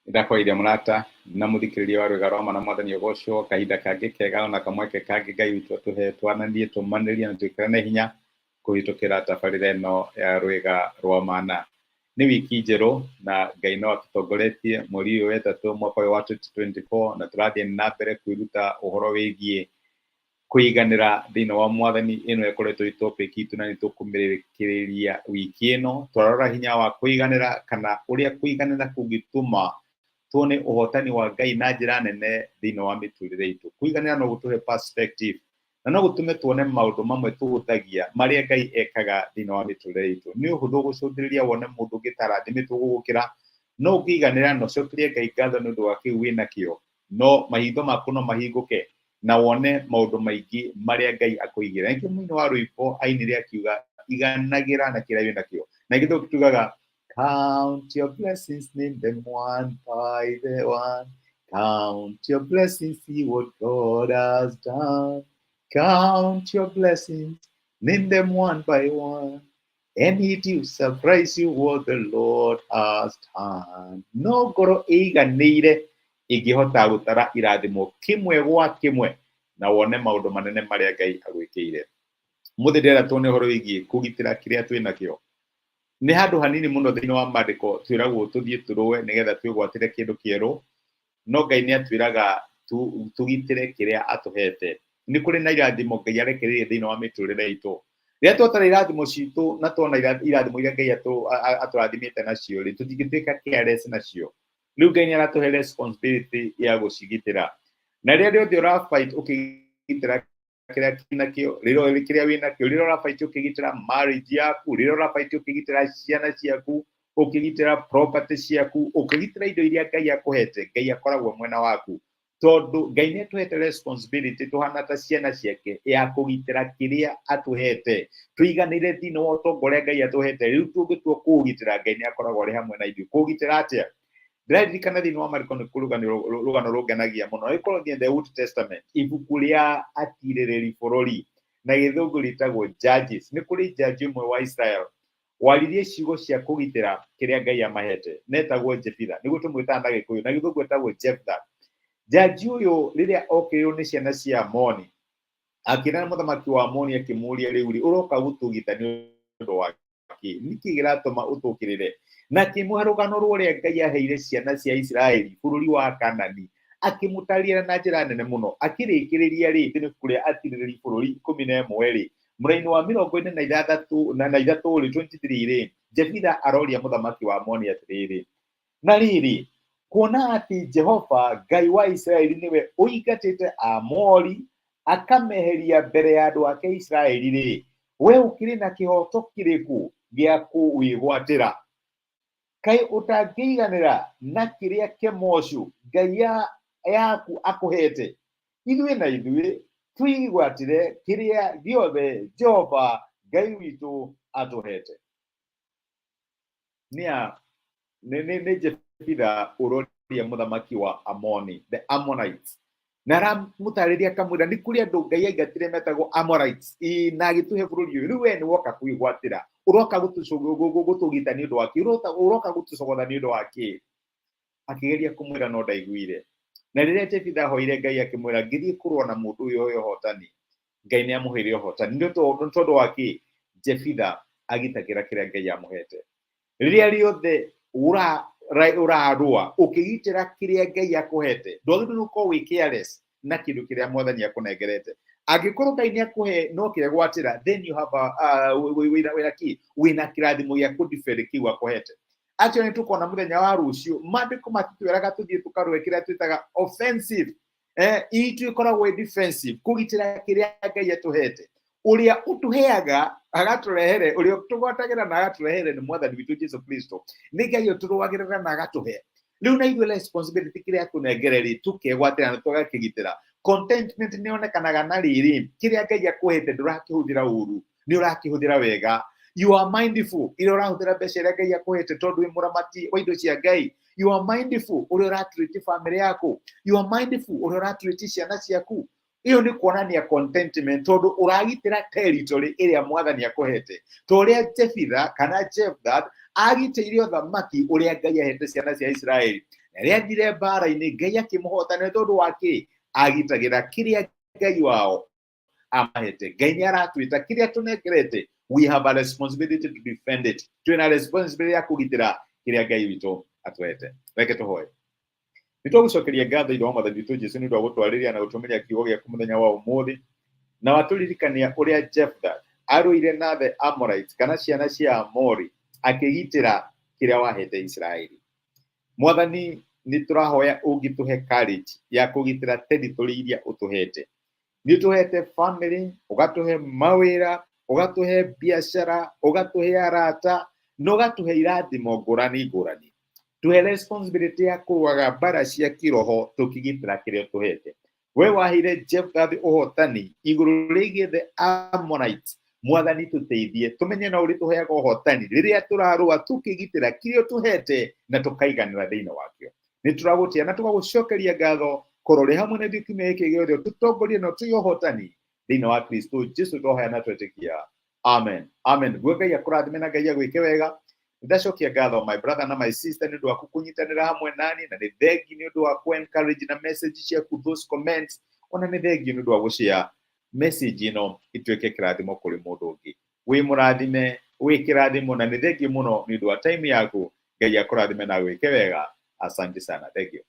Ndakwaria mũrata na mũthikĩrĩria wa rwĩga rwa mana, Mwathani ũgocwo. Kahinda kangĩ kega ona kamweke kangĩ Ngai witũ atũhe twananie, tũmanĩrie na twĩkĩrane hinya kũhĩtũkĩra tabarĩra ĩno ya rwĩga rwa mana. Nĩ wiki njerũ na Ngai no atũtongoretie mweri ũyũ wetatũ mwaka ũyũ wa 2024, na tũrathiĩ na mbere kwĩruta ũhoro wĩgiĩ kũiganĩra thĩinĩ wa Mwathani. Ĩno ĩkoretwo ĩ topic itũ na nĩ tũkũmĩrĩkĩrĩria wiki ĩno. Twarora hinya wa kũiganĩra kana ũrĩa kũiganĩra kũngĩtũma tuone ũhotani wa Ngai na njĩra nene thĩinĩ wa mĩtũrĩre itũ. Kũiganĩra no gũtũhe perspective na no gũtũme tuone maũndũ mamwe tũhũthagia marĩa Ngai ekaga thĩinĩ wa mĩtũrĩre itũ. Nĩ ũhũthũ gũcũthĩrĩria wone mũndũ ũngĩ ta arathimĩtwo gũgũkĩra, no ũngĩiganĩra na ũcokerie Ngai ngatho nĩ ũndũ wa kĩu wĩnakĩo, no mahitho maku no mahingũke na wone maũndũ maingĩ marĩa Ngai akũigĩra. Nĩkĩo mũini wa rwĩmbo ainire akiuga, "Iganagĩra na kĩrĩa wĩnakĩo." Na gĩthũngũ tugaga, "Count your blessings, name them one by the one. Count your blessings, see what God has done. Count your blessings, name them one by one, and it will surprise you what the Lord has done." No ngoro ĩiganĩire ĩngĩhota gũtara irathimo kĩmwe gwa kĩmwe na wone maũndũ manene marĩa Ngai agwĩkĩire. Mũthĩ ndĩrenda tuone ũhoro wĩgiĩ kũgitĩra kĩrĩa twĩ nakĩo. Nĩ handũ hanini mũno thĩinĩ wa maandĩko twĩragwo tũthiĩ tũrũe nĩgetha twĩgwatĩre kĩndũ kĩerũ, no Ngai nĩ atwĩraga tũgitĩre kĩrĩa atũhete. Nĩ kũrĩ na irathimo Ngai arekereirie thĩinĩ wa mĩtũrĩre itũ. Rĩrĩa twatara irathimo citũ na tuona irathimo iria Ngai atũrathimĩte nacio rĩ, tũtingĩtuĩka careless nacio. Rĩu Ngai nĩ aratũhe responsibility ya gũcigitĩra, na rĩrĩa rĩothe ũrafight ũkĩgitĩra kĩrĩa kĩnakĩo, rĩrĩa kĩrĩa wĩnakĩo, rĩrĩa ũrafight ũkĩgitĩra marriage yaku, rĩrĩa ũrafight ũkĩgitĩra ciana ciaku, ũkĩgitĩra property ciaku, ũkĩgitĩra indo iria Ngai akũhete, Ngai akoragwo mwena waku, tondũ Ngai nĩ atũhete responsibility tũhana ta ciana ciake ya kũgitĩra kĩrĩa atũhete. Tũiganĩire thĩinĩ wa ũtonga ũrĩa Ngai atũhete, rĩu tũngĩtua kũũgitĩra, Ngai nĩ akoragwo arĩ hamwe na ithuĩ. Kũũgitĩra atĩa? Ndĩraririkana thĩinĩ wa marĩko nĩ rũgano rũngenagia mũno. Ĩkorwo in the Old Testament, ibuku rĩa Atirĩrĩri Bũrũri, na Gĩthũngũ rĩtagwo Judges. Nĩ kũrĩ judge ũmwe wa Israel waririe ciugo cia kũgitĩra kĩrĩa Ngai amahete, netagwo Jefitha, nĩguo tũmwĩtaga na Gĩkũyũ, na Gĩthũngũ etagwo Jephthah. Jaji ũyũ rĩrĩa okĩrĩirwo nĩ ciana cia Amoni, akĩra mũthamaki wa Amoni, akĩmũria, "Rĩu rĩ, ũroka gũtũgita nĩ ũndũ wa kĩ? Nĩkĩ kĩratũma ũtũkĩrĩre?" Na akĩmũhe rũgano rwa ũrĩa Ngai aheire ciana cia Isiraeli bũrũri wa Kanani, akĩmũtarĩria na njĩra nene mũno. Akĩrĩkĩrĩria rĩ, thĩinĩ ibuku rĩa Atirĩrĩri Bũrũri 11 rĩ, mũraini wa 46 na ithatũ rĩ, 23 rĩ, Jefitha aroria mũthamaki wa Amoni atĩrĩrĩ, "Na rĩrĩ, kuona atĩ Jehova Ngai wa Isiraeli nĩwe ũingatĩte Aamori akameheria mbere ya andũ ake Isiraeli rĩ, we ũkĩrĩ na kĩhooto kĩrĩkũ gĩa kũwĩgwatĩra? Kaĩ ũtangĩiganĩra na kĩrĩa Kemoshu ngai yaku akũhete? Ithuĩ na ithuĩ twĩgwatĩre kĩrĩa gĩothe Jehova Ngai witũ atũhete." Nĩ Jefitha ũroria mũthamaki wa Amoni, the Ammonites, na aramũtarĩria akamwĩra nĩ kũrĩ andũ Ngai aingatire metagwo Amorites na agĩtũhe bũrũri ũyũ. Rĩu we nĩ woka kwĩgwatĩra, ũroka gũtũgita nĩ ũndũ wa kĩ? Ũroka gũtũcogotha nĩ ũndũ wa kĩ? Akĩgeria kũmwĩra no ndaiguire. Na rĩrĩa Jefitha ahoire Ngai akĩmwĩra, "Ngĩthiĩ kũrũa na mũndũ ũyũ ũyũ ũhotani," Ngai nĩ amũheire ũhotani. Nĩ tondũ wa kĩ? Jefitha agitagĩra kĩrĩa Ngai amũhete. Rĩrĩa rĩothe ũrarũa ũkĩgitĩra kĩrĩa Ngai akũhete, ndwagĩrĩirwo gũkorwo wĩ careless na kĩndũ kĩrĩa Mwathani akũnengerete. Angĩkorwo Ngai nĩ akũhe no kĩregwatĩra, then you have a wĩna kĩ? Wĩna kĩrathimo gĩa kũdefend kĩu akũhete. Actually, nĩ tũkona mũthenya wa rũciũ maandĩko matitwĩraga tũthiĩ tũkarũe kĩrĩa twĩtaga offensive, itũ ĩkoragwo ĩ defensive, kũgitĩra kĩrĩa Ngai atũhete. Ũrĩa ũtũheaga agatũrehere, ũrĩa tũgwatagĩra na agatũrehere nĩ Mwathani witũ Jesu Kristo. Nĩ Ngai ũtũrũagĩrĩra na agatũhe. Rĩu na ithuĩ responsibility kĩrĩa atũnengere rĩ, tũkegwatĩra na tũgakĩgitĩra. Contentment nĩ yonekanaga na rĩrĩ, kĩrĩa Ngai akũhete ndũrakĩhũthĩra ũru, nĩ ũrakĩhũthĩra wega. You are mindful ĩrĩa ũrahũthĩra mbeca iria Ngai akũhete, tondũ wĩ mũramati wa indo cia Ngai. You are mindful ũrĩa ũratreat family yaku. You are mindful ũrĩa ũratreat ciana ciaku. Ĩyo nĩ kuonania contentment, tondũ ũragitĩra territory ĩrĩa Mwathani akũhete, ta ũrĩa Jefitha kana Jephthah. Agitĩire ũthamaki ũrĩa Ngai ahete ciana cia Isiraeli. Na rĩrĩa athire mbara-inĩ, Ngai akĩmũhota nĩ tondũ wa kĩ? Agitagĩra kĩrĩa Ngai wao amahete. Ngai nĩ aratwĩta kĩrĩa tũnengerete. We have a responsibility to defend it. Twĩna responsibility ya kũgitĩra kĩrĩa Ngai witũ atũhete. Reke tũhoe. Nĩ twagũcokeria ngatho ithe wa Mwathani witũ Jesu nĩ ũndũ wa gũtwarĩria na gũtũmĩria kiugo gĩaku mũthenya wa ũmũthĩ, na watũririkania ũrĩa Jephthah arũire na the Amorites kana ciana cia Amori akĩgitĩra kĩrĩa wahete Isiraeli. Mwathani, nĩ tũrahoya ũngĩtũhe courage ya kũgitĩra territory iria ũtũhete. Nĩ ũtũhete family, ũgatũhe mawĩra, ũgatũhe biacara, ũgatũhe arata, na ũgatũhe irathimo ngũrani ngũrani. Tuhe responsibility ya kũrũaga mbara cia kĩroho tũkĩgitĩra kĩrĩa ũtũhete. We waheire Jephthah ũhotani igũrũ rĩgiĩ the Ammonites. Mwathani, tũteithie tũmenye no ũrĩ tũheaga ũhotani rĩrĩa tũrarũa tũkĩgitĩra kĩrĩa ũtũhete na tũkaiganĩra thĩinĩ wakĩo. Nĩ tũragũtĩa na tũgagũcokeria ngatho korwo ũrĩ hamwe na ithuĩ kiumia gĩkĩ gĩothe, tũtongorie na ũtũhe ũhotani thĩinĩ wa Kristo Jesu twahoya na twetĩkia, amen, amen. Guo Ngai akũrathime na Ngai agwĩke wega. Ndacokia ngatho, my brother na my sister, nĩ ũndũ waku kũnyitanĩra hamwe nani, na nĩ thengi nĩ ũndũ wa kũ encourage na message ciaku, those comments. Ona nĩ thengi nĩ ũndũ wa gũshare message ĩno ituĩke kĩrathimo kũrĩ mũndũ ũngĩ. Wĩ mũrathime, wĩ kĩrathimo, na nĩ thengi mũno nĩ ũndũ wa time yaku. Ngai akũrathime na agwĩke wega. Asante sana, thank you.